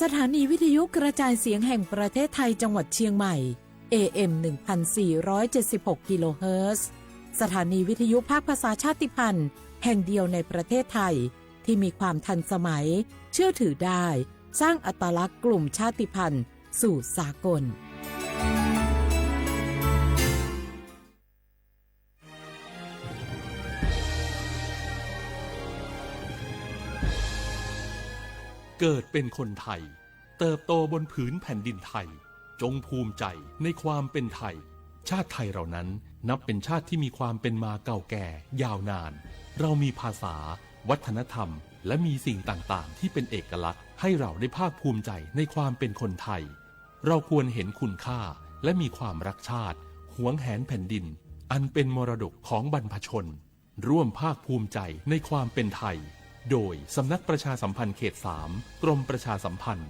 สถานีวิทยุกระจายเสียงแห่งประเทศไทยจังหวัดเชียงใหม่ เอ เอ็ม หนึ่งพันสี่ร้อยเจ็ดสิบหก กิโลเฮิรตซ์ สถานีวิทยุภาคภาษาชาติพันธุ์แห่งเดียวในประเทศไทย ที่มีความทันสมัย เชื่อถือได้ สร้างอัตลักษณ์กลุ่มชาติพันธุ์สู่สากล เกิดเป็นคนไทย เติบโตบนผืนแผ่นดินไทย จงภูมิใจในความเป็นไทย ชาติไทยเรานั้นนับเป็นชาติที่มีความเป็นมาเก่าแก่ยาวนาน เรามีภาษา วัฒนธรรม และมีสิ่งต่างๆ ที่เป็นเอกลักษณ์ ให้เราได้ภาคภูมิใจในความเป็นคนไทย เราควรเห็นคุณค่า และมีความรักชาติ หวงแหนแผ่นดิน อันเป็นมรดกของบรรพชน ร่วมภาคภูมิใจในความเป็นไทย โดยสำนักประชาสัมพันธ์เขตสาม กรมประชาสัมพันธ์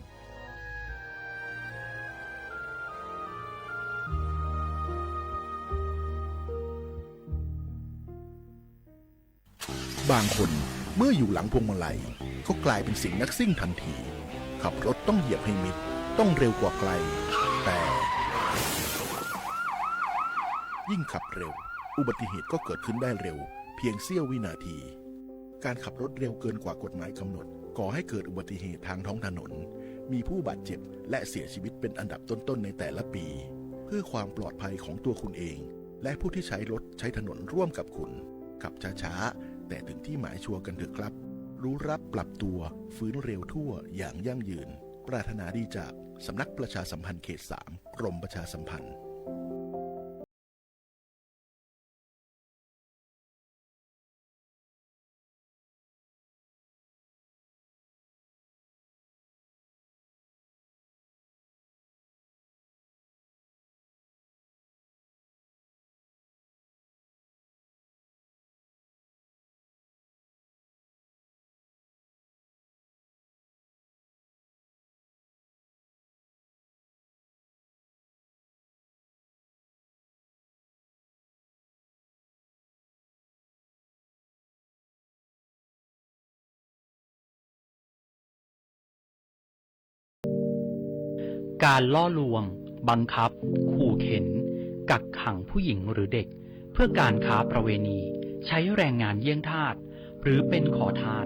บางคนเมื่ออยู่หลังพวงมาลัยก็กลายเป็นเสียงนักซิ่งทันที ขับรถต้องเหยียบให้มิด ต้องเร็วกว่าใคร แต่ ยิ่งขับเร็ว อุบัติเหตุก็เกิดขึ้นได้เร็ว เพียงเสี้ยววินาที การขับรถเร็วเกินกว่ากฎหมายกำหนด ก่อให้เกิดอุบัติเหตุทางท้องถนน มีผู้บาดเจ็บและเสียชีวิตเป็นอันดับต้นๆ ในแต่ละปี เพื่อความปลอดภัยของตัวคุณเอง และผู้ที่ใช้รถใช้ถนนร่วมกับคุณ ขับช้าๆ แต่ถึงที่หมายชัวร์กันเถอะครับ รู้รักปรับตัว ฟื้นเร็วทั่ว อย่างยั่งยืน ปรารถนาดีจากสำนักประชาสัมพันธ์เขตสาม กรมประชาสัมพันธ์ การล่อลวง บังคับ ขู่เข็น กักขังผู้หญิงหรือเด็ก เพื่อการค้าประเวณี ใช้แรงงานเยี่ยงทาส หรือเป็นขอทาน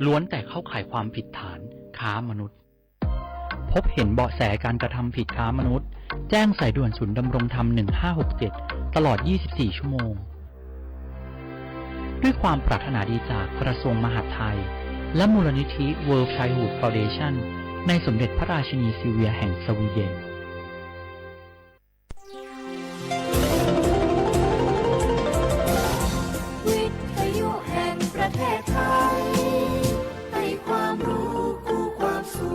ล้วนแต่เข้าข่ายความผิดฐานค้ามนุษย์ พบเห็นเบาะแสการกระทำผิดค้ามนุษย์ แจ้งสายด่วนศูนย์ดำรงธรรม หนึ่งห้าหกเจ็ด ตลอด ยี่สิบสี่ ชั่วโมง ด้วยความปรารถนาดีจากกระทรวงมหาดไทย และมูลนิธิ World Childhood Foundation ในสมเด็จพระราชินีซิลเวียแห่งสวีเดน วิทยุแห่งประเทศไทย ให้ความรู้คู่ความสุข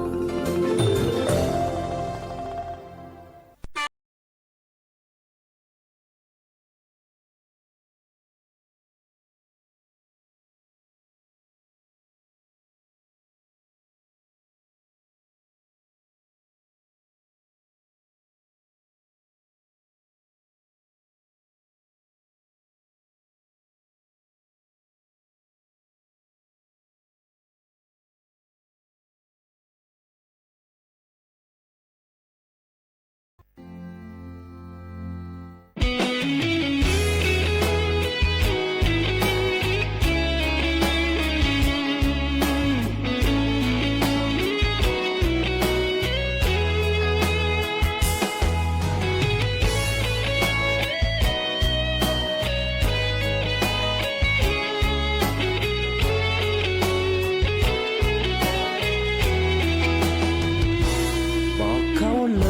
บอกเขาเล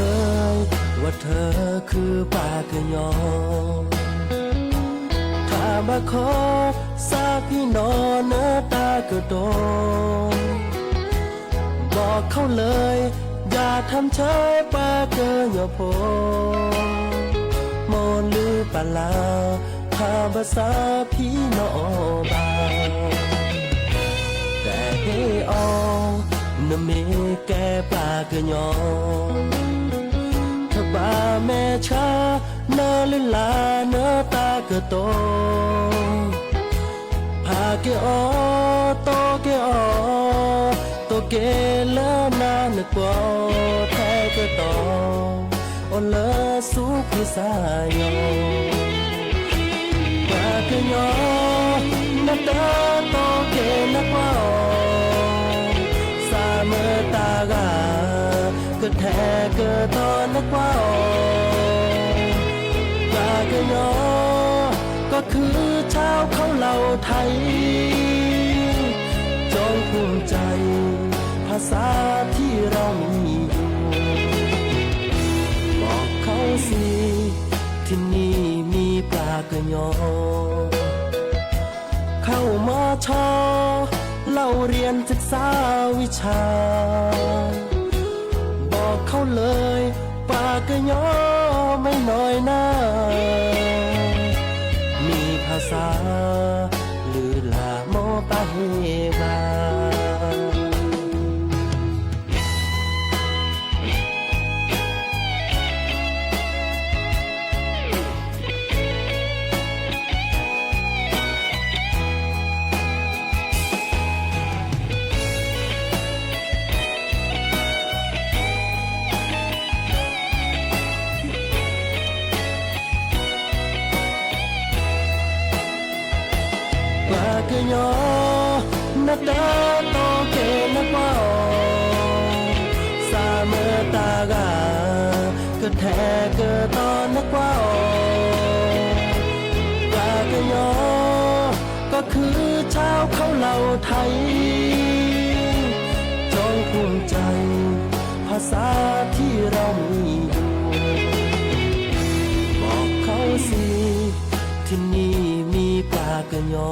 ยว่าเธอคือป้าเกยอ ถ้ามาขอสาพี่นอนเนื้อตาเกยโต บอกเขาเลย อย่าทำเฉยป้าเกยอโพ มอนลือปะลา ถ้าภาษาพี่นอบา แต่เฮออ နမ့ၢ်ကဲပှၤကညီ ထဘၣ်မဲာ်ဆှး နလုၢ်လၢ်နတၢ်ကတိၤ ဖးက့ၤအီၤ တိၢ်က့ၤအီၤ တိၢ် ကဲလၢနၤနကွၢ် ထဲကတီၢ် အိၣ်လၢဆူကစၢ်ယွၤ ပှၤကညီ နတၢ်တီကဲနကွၢ်အီၤ စၢ်မတၤဂၤ ကထဲကတီၤနကွၢ်အီၤ ပှၤကညီ ก็คือชาวเขาเหล่าไทย จงภูมิใจ ภาษาที่เรามีอยู่ บอกเขาสิ ที่นี่มีปลาเกยอ เข้ามาชอ เล่าเรียนศึกษาวิชา บอกเขาเลย ปลาเกยอ ไม่น้อยหน้า มีภาษา ลือหลาโมปาเฮวา ပှၤကညီ နတၢ်တီကဲနကွၢ်အီၤ စၢ်မတၤဂၤ ကထဲကတီၤနကွၢ်အီၤ ပှၤကညီ ก็คือชาวเขาเหล่าไทย จงภูมิใจ ภาษาที่เรามีอยู่ บอกเขาสิ ที่นี่มีปลาเกยอ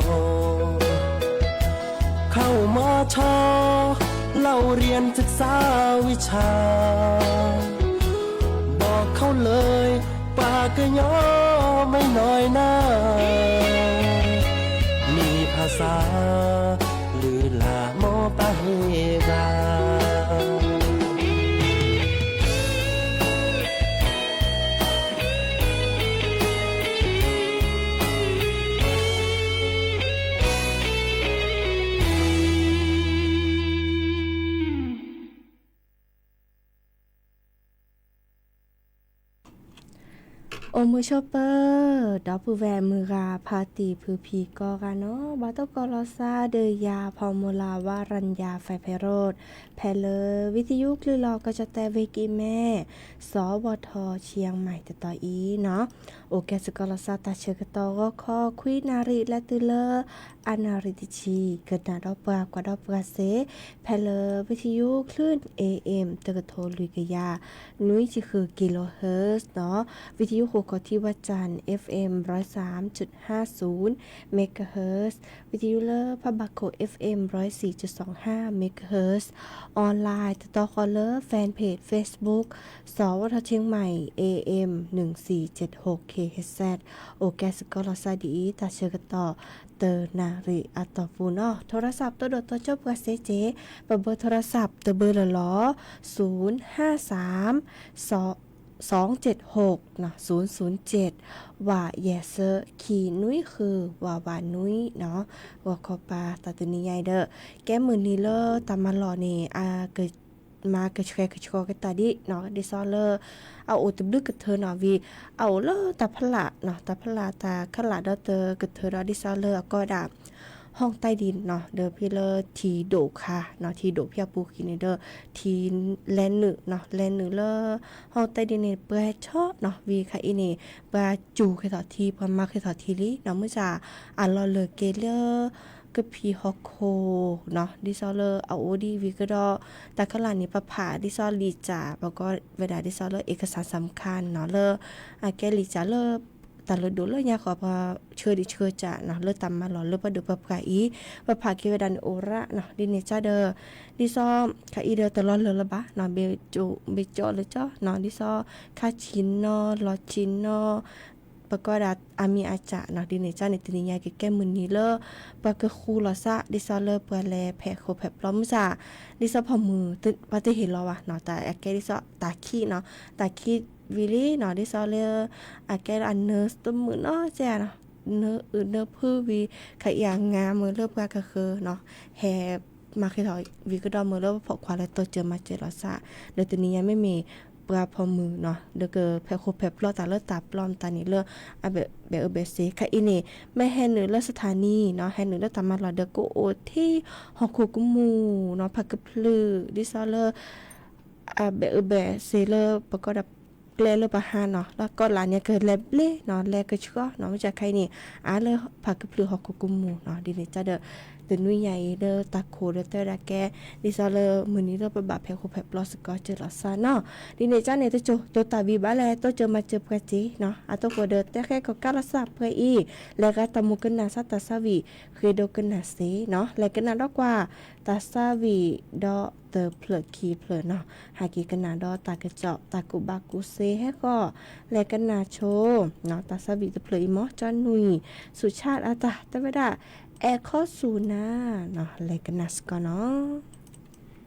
เข้ามาชอ เล่าเรียนศึกษาวิชา บอกเขาเลย ปลาเกยอ ไม่น้อยหน้า มีภาษา ลือหลาโมปาเฮวา အိၣ်မုာ်ဆိးပၢၤ ဒီပုၢ်ဝဲၢ်မုၢ်ဂၤ ဖါတံၢ်ဖုဖံကိးဂၤနီၤ ဘၣ်တၢ်ကိးလီၤသးဒီးယၤ ဖီမူလၢ ဝရၣ်ယၤ ဖဲဖဲရိၣ် ဖဲလၢ ဝံသယုၣ်ကလုၢ်လီၤကီၢ်ကၠီၣ်တဲၣ် ဝ့ၢ်ကံၢ်မဲ စီၤဝီၤထီၣ် ဆံယါမၤ တတီၤအံၤနီၤ အိၣ်ကဲစ့ၢ်ကီးလီၤသး တၢ်ဆၢကတီၢ် ဂီၤခီခွံနၣ်ရံၣ် လဲၤတုၤလၢ အနၣ်ရံၣ်တဆံ ကနၣ်ဒီးပှၤ ကွၢ်ဒီးပှၤစ့ၢ် ဖဲလၢ ဝံသယုၣ်ကလုၢ် เอเอ็ม တကထိလွံၢ်ကယၤ နွံဆံဃု kilohertz နီၤ ဝံသယုၣ်ဃိးခီၣ်ထံးဝၣ်စၣ် เอฟเอ็ม ร้อยสามจุดห้าศูนย์ megahertz ဝံသယုၣ်လၢဖးဘၣ်ခိၣ် เอฟเอ็ม ร้อยสี่จุดสองห้า megahertz online တတီဃီၤလၢ fanpage Facebook စီၤဝီၤထီၣ် เชียงใหม่ เอเอ็ม หนึ่งสี่เจ็ดหก เคเอชเซด အိၣ်ကဲစ့ၢ်ကီးလီၤသးဒ်အံၤ တၢ်ဆၢကတီၢ် တနၣ်ရံၣ်အတီၢ်ပူၤနီၤ โทรศัพท์ တဒိၣ်တီကၠိပှၤစ့ၢ်ကီး ပဘၢ โทรศัพท์ တဘၢလၢ်လီၤ ศูนย์ห้าสาม สองเจ็ดหก ศูนย์ศูนย์เจ็ด ဝးယဲၢ်ဆၢ ခံနွံဃု ဝးဝးနွံနီၤ ဂီၤခီပၤ တၢ်တနံၤညါအံၤဒီး ကဲမုၢ်နံၤလၢတၢ်မၤလီၢ်န့ၣ် အက မၤကဆှဲကဆှီကတၢၢ်ဒံးနီၤ ဒ်သိးလၢ အအိၣ်တဘျုးကထၢနီၤ ဝံၤ အအိၣ်လၢတၢ်ဖးလၢ်နီၤ တၢ်ဖးလၢ်တၢ်ခဲလၢာ်ဒီးတကထၢဒီး ဒ်သိးလၢအကိးဝဲဒၣ် ห้องใต้ดินနီၤ ဒီးဖဲလၢထံဒိၣ်ခါနီၤ ထံဒိၣ်ဖၠၣ်ပူၤဃံန့ၣ်ဒီး ထံလဲၤနုာ်နီၤ လဲၤနုာ်လၢ ห้องใต้ดินန့ၣ် ပှဲၤထီၣ်နီၤ ဝံၤခါအံၤန့ၣ် ပှၤစူၤကဲထီၣ်ထံ ပှၤမၤကဲထီၣ်ထံလံနီၤ မုၢ်ဆၣ် အလီၢ်လၢက့ၤလၢ ကဖံးဟီၣ်ခိၣ်နီၤ ဒ်သိးလၢအအိၣ်ဒံးဝံၤကဒီး တၢ်ခဲလၢာ်န့ၣ် ပဖးဒ်သိးလံာ်စၢ် ပကိးဝဲဒၣ်ဒ်သိးလၢ เอกสารสำคัญနီၤ လၢ အကဲလံာ်စၢ်လၢ တၢ်လၢဒိၣ်လၢညါဃီ ပှၤဆှၢဒံးဆှၢစၢ်နီၤ လၢတၢ်မၤလီၢ်လၢပှၤဒိၣ်ပှၤပှၢ်အံၤ ပဖးက့ၤဝဲဒၣ်န့ၣ်အိၣ်ရၣ်နီၤ ဒ်န့ၣ်ကဒီး ဒ်သိး ခါအံၤဒီးတလီၤလၢာ်လၢၤဘၣ်နီၤ ဘ့ၣ်ကၠီလၢကၠီနီၤ ဒ်သိး ခါဆံးနီၤ လီၤဆံးနီၤ ပကိးဒၣ်အမံၤအစၢ်နီၤ ဒ်န့ၣ်ကန့ၣ် တနံၤညါကကဲမုၢ်နံၤလၢ ပှၤကဃူလီၤသး ဒ်သိးလၢပှၤလဲၤဖဲးဃီဖဲးပျီ မုၢ်ဆၣ် ဒ်သိးဖီမုၢ် ပှၤတဟ့ၣ်လီၤဘၣ်နီၤ တၢ်အကဲဒ်သိးတၢ်ခံးနီၤ တၢ်ခံးဝံၤလံနီၤ ဒ်သိးလၢ အကဲဒ်အနၢတမုာ်နီၤ ကဲနီၤ နၢအုၣ်နၢဖုဝံၤ ခါအံၤအငါမုာ်လၢပှၤကဃၢၤနီၤ ဟဲ မၤဃ့ထီၣ်ဝံၤကဒီးမုၢ်လၢပဖီၣ်ခွါလၢတိစၢၤမၤစၢၤလီၤသး, ဒီးတနံၤညါမ့မ့ၢ်ပှၤဖီမုၢ်နီၤ ဒီးကဖဲးဃိဖဲးပျီတၢ်လၢတၢ်ပျီမတၤန့ၣ်လၢ အဘဲးအၢဘဲးစ့ ခဲအံၤန့ၣ် မ့ၢ်ဟဲနုာ်လၢစထၣ်နံနီၤ ဟဲနုာ်လၢတၢ်မၤလီၢ်ဒီးကအိၣ်ထံဟီၣ်ခိၣ်ကမူၣ်နီၤ ဖးကဖျၢၣ် ဒ်သိးလၢ အဘဲးအၢဘဲးစ့လၢပကီၢ်ဒီးကျဲလၢပဟါနီၤ လၢကီၢ်လၢ်န့ၣ်ကလဲၤဘျ့နီၤ လဲၤကဆှီနီၤ မ့ၢ်ကဲခဲအံၤန့ၣ် အါလၢဖးကဖျၢၣ်ဟီၣ်ခိၣ်ကမူၣ်နီၤ ဒ်န့ၣ်ကဒီး တနွံညါအံၤလၢတၢ်ခိၣ်ဒီးတဲဝဲဒၣ်ကဲ ဒ်သိးလၢမုၢ်နံၤလၢပဘၣ်ဖဲးဃိဖဲးပျီစ့ၢ်ကီးစၢၤလီၤသးနီၤ ဒ်န့ၣ်ကန့ၣ် တစိၢ်တိၤတၢ်ဘံၣ်ဘၣ်လဲၣ် တိစၢၤမၤစၢၤပှၤစ့နီၤ အသိးဃိဒီးတဲဃဲကီးကါလီၤသးပှဲၤအံၤ လဲၤဂၤတၢ်မူကနၣ် စးတၢ်သးဝံၣ် ဃ့ဒိကနၣ်စ့နီၤ လဲၤကနၣ်ဒီးကွၢ် တၢ်သးဝံၣ်ဒီးတဖျၢၣ်ခံဖျၢၣ်နီၤ ဟဲက့ၤကနၣ်ဒီးတၢ်ကစီၣ် တၢ်ကူၣ်ဘၣ်ကူၣ်သ့ဟဲဃီ လဲၤကနၣ်ဆိ တၢ်သးဝံၣ်တဖျၢၣ်အံၤ မ်ကၠီနွံ ဆူၣ်ဆါအတၢ်တဲဝဲဒၣ် အဲၣ်ခီဆူၣ်နၤနီၤ လဲၤကနၣ်စ့ၢ်ကီးနီၤ.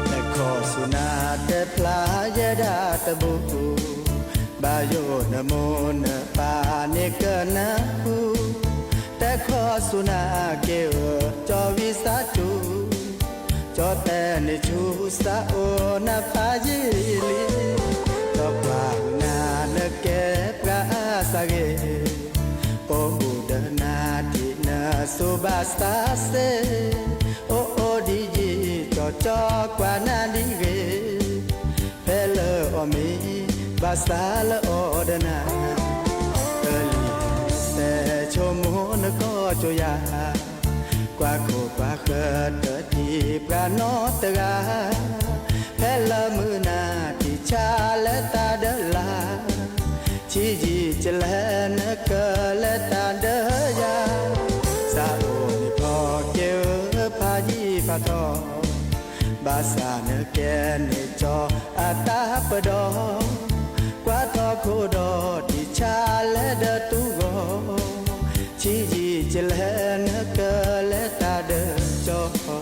အဲၣ်ခီဆူၣ်နၤတဲဖျါယဲဒၣ်တဘိ, ဘၣ်ယိၣ်နမိၢ်နပၢ်န့ၣ်ကနၢ်ဟူ, တဲခီဆူၣ်နၤက့ၤဧၢ ကၠီဝံသးစူၤ, ကၠီတဲန့ၣ်ဆူစးအိၣ်နဖးယံာ်လံ, ကၠီကွၢ်နၤနကဲပှၤအါစၢ်ဂ့ၤ, အိၣ်ဘူးဒီးနၤထံၣ်နစိၤဘၣ်စးစ့ၢ်, အိၣ်အိၣ်ဒ်ယံာ် ကၠီကၠီကွၢ်နၤဒ်ဂ့ၤ, ဖဲလၢအီၣ်မ့ၤ ဘၣ်စးလၢအီၣ်ဒီးနၤ, ကလံၤစဲဆိကမိၣ်နကီၢ်ကၠိယၤ, ကွၢ်ခိၣ်ကွၢ်ဃၢၤတထံၣ်ပှၤနီတဂၤ, ဖဲလၢမုၢ်နၤထံၣ်ဆါလဲၤတၢ်ဒၢလၢ်, ဆံးယံာ်ကလဲၤနကလဲၤတၢ်ဒၢယၤ, စးအိၣ်န့ၣ်ဖီက့ၤဧၢဖးယံာ်ဖးထီၣ်, ဘၣ်ဆၣ်နကဲန့ၣ်ကၠီအတၢ်ပဒီ, ကွၢ်ထီၣ်ခိၣ်ဒီးထံၣ်ဆါလဲၤဒီးတူၢ်ဂီၤ, ဆံးယံာ်ကလဲၤနကလဲၤတၢ်ဒၢကၠီ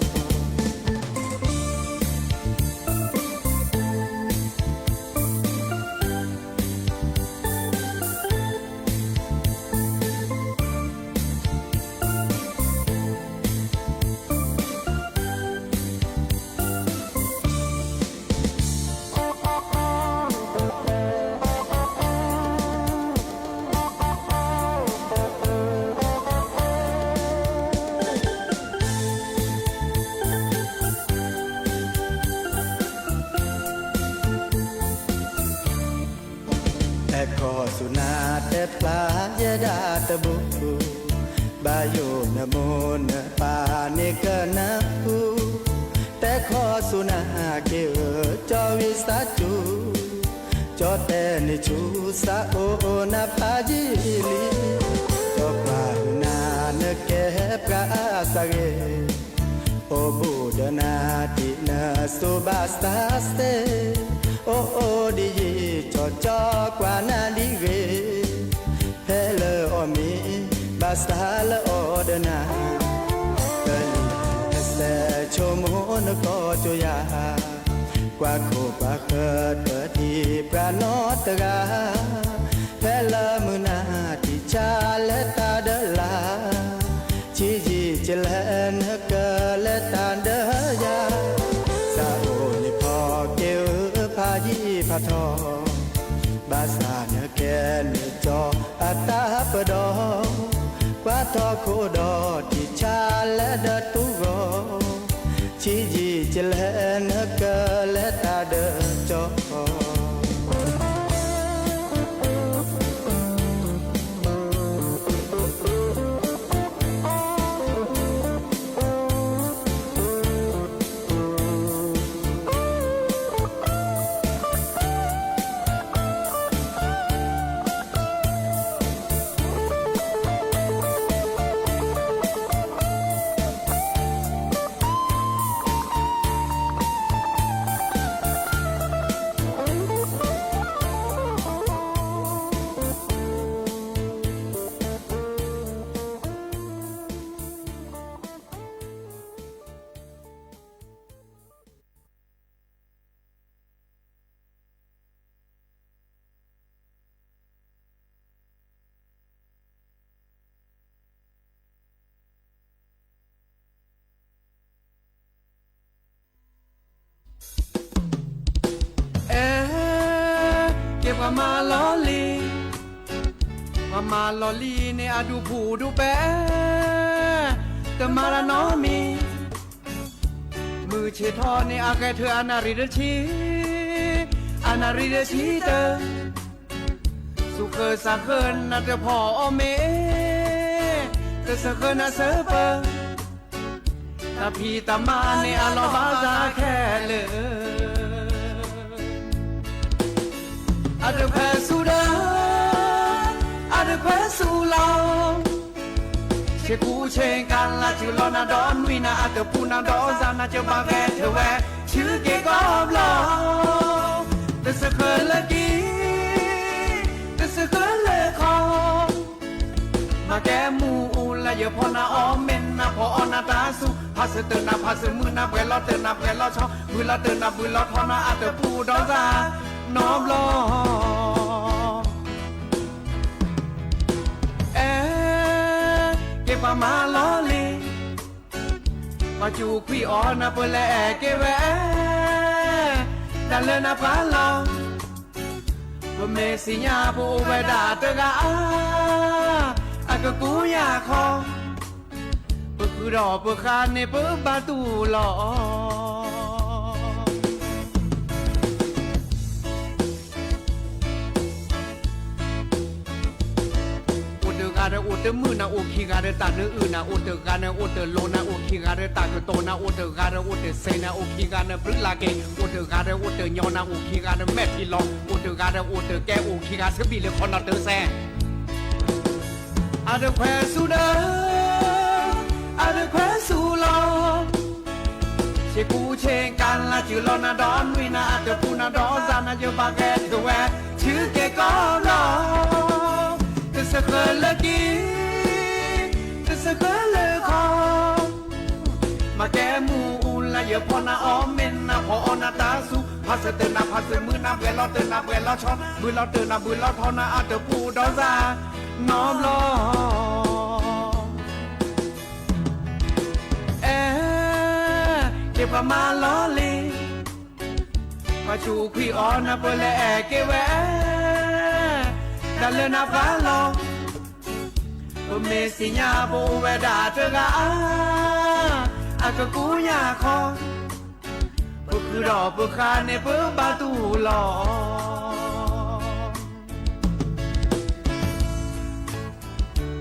အဲၣ်ခီဆူၣ်နၤတဲဖျါယဲဒၣ်တဘိ, ဘၣ်ယိၣ်နမိၢ်နပၢ်န့ၣ်ကနၢ်ဟူ, တဲခီဆူၣ်နၤက့ၤဧၢ ကၠီဝံသးစူၤ, ကၠီတဲန့ၣ်ဆူစးအိၣ်နဖးယံာ်လံ, ကၠီကွၢ်နၤနကဲပှၤအါစၢ်ဂ့ၤ, အိၣ်ဘူးဒီးနၤထံၣ်နစိၤဘၣ်စးစ့ၢ်, အိၣ်အိၣ်ဒ်ယံာ် ကၠီကၠီကွၢ်နၤဒ်ဂ့ၤ, ဖဲလၢအီၣ်မ့ၤ ဘၣ်စးလၢအီၣ်ဒီးနၤ, ကလံၤစဲဆိကမိၣ်နကီၢ်ကၠိယၤ, ကွၢ်ခိၣ်ကွၢ်ဃၢၤတထံၣ်ပှၤနီတဂၤ, ဖဲလၢမုၢ်နၤထံၣ်ဆါလဲၤတၢ်ဒၢလၢ်, ဆံးယံာ်ကလဲၤနကလဲၤတၢ်ဒၢယၤ, စးအိၣ်န့ၣ်ဖီက့ၤဧၢဖးယံာ်ဖးထီၣ်, ဘၣ်ဆၣ်နကဲန့ၣ်ကၠီအတၢ်ပဒီ, ကွၢ်ထီၣ်ခိၣ်ဒီးထံၣ်ဆါလဲၤဒီးတူၢ်ဂီၤ, ဆံးယံာ်ကလဲၤနကလဲၤတၢ်ဒၢကၠီ မၤလီၤလံ, ပှၤမၤလီၤလံန့ၣ် အဒူၣ်ဖူၣ်ဒူၣ်ပဲာ်, တမၤတၢ်နီတမံၤ, မုၢ်ဆ့ၣ်ထီၣ်န့ၣ် အဂဲၤထၢၣ်အနၣ်ရံၣ်တဆံ, အနၣ်ရံၣ်တဆံတၢ, စူၣ်ဃၢၤစၢ်ဃၢၤနၢ်တဖီအီၣ်မ့ၢ်, တစၢဃၢၤနၢ်စၢဖၢ, တၢ်ဖံးတၢ်မၤန့ၣ်အလီၢ်ဘၣ်စၢ်ခဲလၢာ် အတခွဲးဆူဒီး, အတခွဲးဆူလီၤ, ဆ့ကူဆ့ကၤလၢ် စုလီၤနၤဒီးနွံနၤ အတပူၤနၤဒီးစၢ်နၤ ကဘၣ်ဂဲၤထၢၣ်ဝဲ ဆူက့ၤကီၢ်ဘျီ, တစၢဃၢၤလၢကံ, တစၢဃၢၤလၢခီ မၤကဲမူအူလၢယဖီနၤအီၣ်မ့ၢ်နၤဖီအီၣ်နၤတၢ်ဆူ ဖးစတၢၢ်နၤဖးစမုၢ်နၤ ပှဲၤလီၤတၢၢ်နၤပှဲၤလီၤဆီ ဘုလီၤတၢၢ်နၤဘုလီၤထီနၤ အတပူၤဒီးစၢ်နီတဘျီ အဲ က့ၤပှၤမၤလီၤလံ ပှၤစူၣ်ခွံၣ်အီၤနၢ်ပၢၢ်လဲၤအဲၣ်က့ၤဝဲ တၢ်လၢနၤပှၤလီၤ ပမ့ၢ်စံးညါပအိၣ်ဝဲဒၣ်တဂၤဧါ အကကူညါခီ ပဃုာ်ဒီးပဃၣ်န့ၣ်ပဘၣ်တူၢ်လီၤ အိၣ်တဂၤဒီးအိၣ်တမုာ်နၤ အိၣ်ခံဂၤဒီးတၢ်နၢအုၣ်နၤ အိၣ်တဂၤဒီးအိၣ်တလိၤနၤ အိၣ်ခံဂၤဒီးတၢ်ကတိၤနၤ အိၣ်တဂၤဒီးအိၣ်တစဲးနၤ အိၣ်ခံဂၤဒီးပြံလၢက့ၤ အိၣ်တဂၤဒီးအိၣ်တညီနၤ အိၣ်ခံဂၤဒီးမဲာ်ထံလီၤ အိၣ်တဂၤဒီးအိၣ်တကဲ အိၣ်ခံဂၤဆၢဘံၣ်လၢခီနီၤတၢ်စဲး အတခွဲးဆူဒီး အတခွဲးဆူလီၤ ဆ့ကူဆ့ကၤလၢ် စုလီၤနၤဒီးနွံနၤ အတပူၤနၤဒီးစၢ်နၤ ယဘၣ်ဂဲၤထၢၣ်ဝဲ ဆူက့ၤကီၢ်ဘျီ တစၢဃၢၤလၢကံ တစၢဃၢၤလၢခီ မၤကဲမူအူလၢယဖီနၤအီၣ်မ့ၢ်နၤဖီအီၣ်နၤတၢ်ဆူ ဖးစတၢၢ်နၤဖးစမုၢ်နၤ ပှဲၤလီၤတၢၢ်နၤပှဲၤလီၤဆီ ဘုလီၤတၢၢ်နၤဘုလီၤထီနၤ အတပူၤဒီးစၢ်နီတဘျီ အဲ က့ၤပှၤမၤလီၤလံ ပှၤစူၣ်ခွံၣ်အီၤနၢ်ပၢၢ်လဲၤအဲၣ်က့ၤဝဲ တၢ်လၢနၤပှၤလီၤ ပမ့ၢ်စံးညါပအိၣ်ဝဲဒၣ်တဂၤဧါ အကကူညါခီ ပဃုာ်ဒီးပဃၣ်န့ၣ်ပဘၣ်တူၢ်လီၤ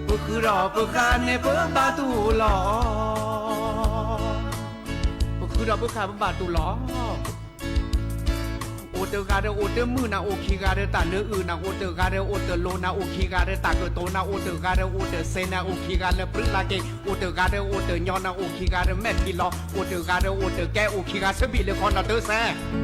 ပဃုာ်ဒီးပဃၣ်န့ၣ်ပဘၣ်တူၢ်လီၤ ပဃုာ်ဒီးပဃၣ်ပဘၣ်တူၢ်လီၤ အိၣ်တဂၤဒီးအိၣ်တမုာ်နၤ အိၣ်ခံဂၤဒီးတၢ်နၢအုၣ်နၤ အိၣ်တဂၤဒီးအိၣ်တလိၤနၤ အိၣ်ခံဂၤဒီးတၢ်ကတိၤနၤ အိၣ်တဂၤဒီးအိၣ်တစဲးနၤ အိၣ်ခံဂၤလၢပြံလၢက့ၤ အိၣ်တဂၤဒီးအိၣ်တညီနၤ အိၣ်ခံဂၤဒီးမဲာ်ထံလီၤ အိၣ်တဂၤဒီးအိၣ်တကဲ အိၣ်ခံဂၤဆၢဘံၣ်လၢခီနီၤတၢ်စဲး